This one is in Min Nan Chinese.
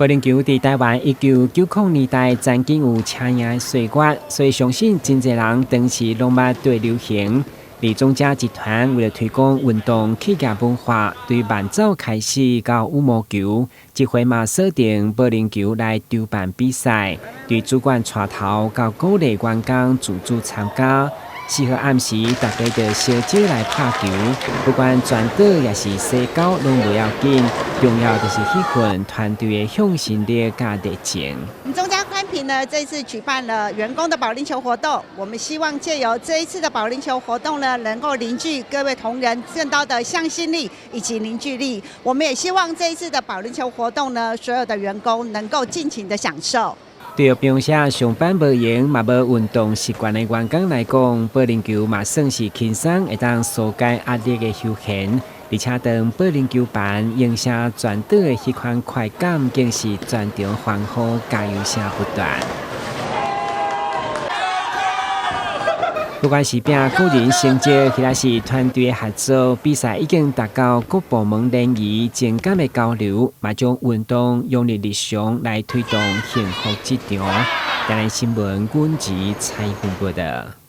保齡球佇台灣1990年代曾經有車贏的歲月，所以相信真濟人當時攏捌對流行。而中嘉集團為了推廣運動企業文化，對慢走開始到羽毛球，這回嘛鎖定保齡球來籌辦比賽，對主管帶頭到鼓勵員工自主參加。4號暗時，大家就相招來拍球，不管全倒抑是西溝攏無要緊，重要就是彼份團隊的向心力佮熱情。我們中嘉寬頻呢，這次舉辦了員工的保齡球活動，我們希望借由這一次的保齡球活動呢，能夠凝聚各位同仁更多的向心力以及凝聚力。我們也希望這一次的保齡球活動呢，所有的員工能夠盡情的享受。對平時上班無閒嘛無運動習慣的員工來講，保齡球嘛算是輕鬆會當紓解壓力的休閒。而且當保齡球盤贏聲全倒的彼款快感，更是全場歡呼加油聲不斷。不管是拼個人成績，抑是團隊合作，比賽已經達到各部門聯誼情感的交流，嘛將運動融入日常來推動幸福職場。台南新聞阮子采訪報道。